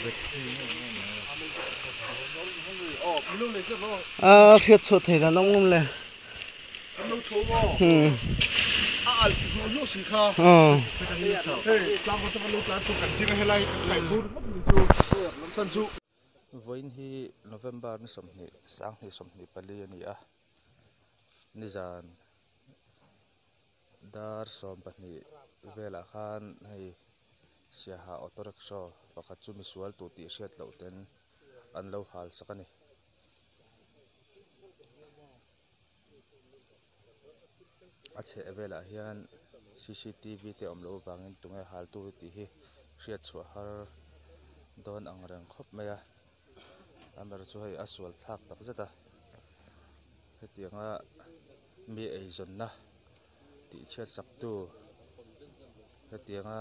A hriat chhuah thei dan awm ngam le. Vawiin hi November ni 20 2024 a ni a, nizan dar 12 velah khan hei Siaha auto rickshaw pakhat chu misual tu tih hriat loh ten an lo hal sak a ni. A chheh velah hian cctv te awm loh avangin tunge hal tu tih hi hriat chhuah har dawn ang reng khawp mai a amaherawhchu chu hei a sual thlak tak zet a hetianga mi eizawnna tih chhiat sak tu hetianga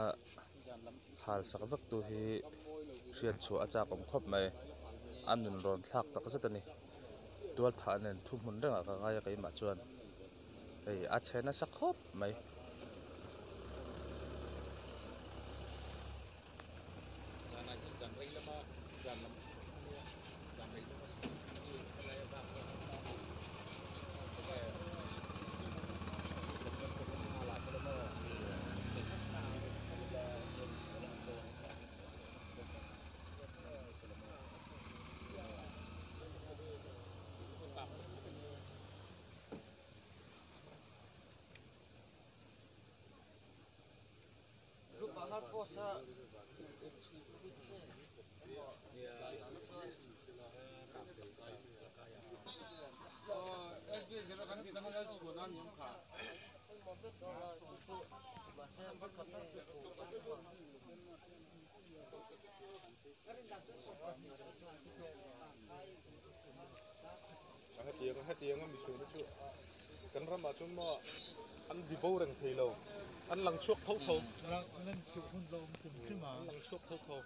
hal sak vek tu hi hriat chhuah a chak awm khawp mai a nun rawn thlak tak zet a ni tual thah nen thu hmun rengah ka ngai a keimah chuan hei a chhe nasa khawp mai. Hetianga misual chu kan ramah chuan maw an bi bo reng thei lo an lang chhuak tho tho an lang chhuak tho tho.